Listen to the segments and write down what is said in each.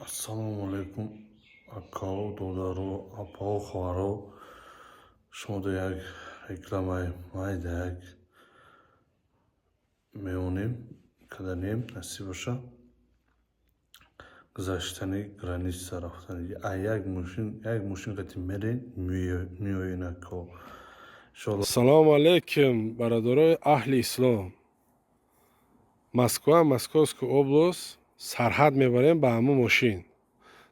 Ассалому алайкум, акао, додаро, апао, хоҳаро. Шумо як рекламаи майда як меонем каданем, насиб боша. Гузаштани граница, рафтани а як мошин, як мошин қати мерен, меоен, акао. Ассалому алайкум, бародарои аҳли ислом. Москва, Московская область, сарҳад мебарем ба ҳамун мошин.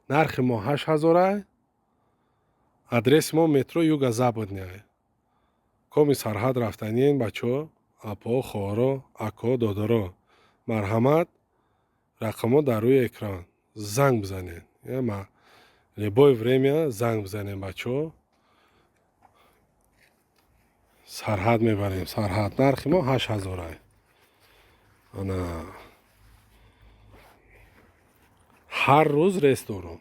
Нархи мо 8000-а. Адреси мо метро Юго-Западная. Коми сарҳад рафтаниен, бачаҳо, апао, хоҳаро, акао, додаро. Марҳамат, рақамҳо дар рӯи экран. Занг бизанед. Любое время занг бизанед, бачаҳо. Сарҳад мебарем, сарҳад. Нархи мо 8000-а. Ана ҳар рӯз рейс дорум.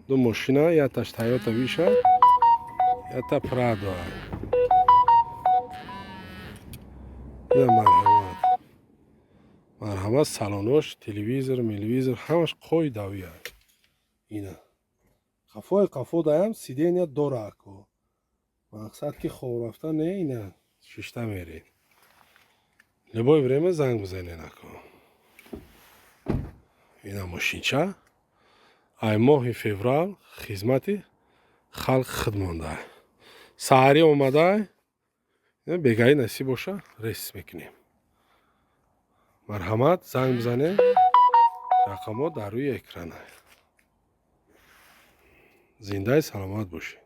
Ду мошина, якташ Тойота Виша, якта Прадо. Ина марҳамат. Марҳамат, салонош, телевизор, мелевизор ҳамаш қоидавия. Ина. Қафои қафо даям сидения дора, ако. Мақсад ки хоб рафта не, ина шишта меред. Любое время занг бизанед, ако. Ина мошинча. Ай моҳи феврал хизмати халқ худ монда. Саҳарӣ омадай, бегаҳӣ насиб боша, рейс мекунем. Марҳамат, занг бизанед. Рақамҳо дар рӯи экрана. Зиндаи саломат бошед.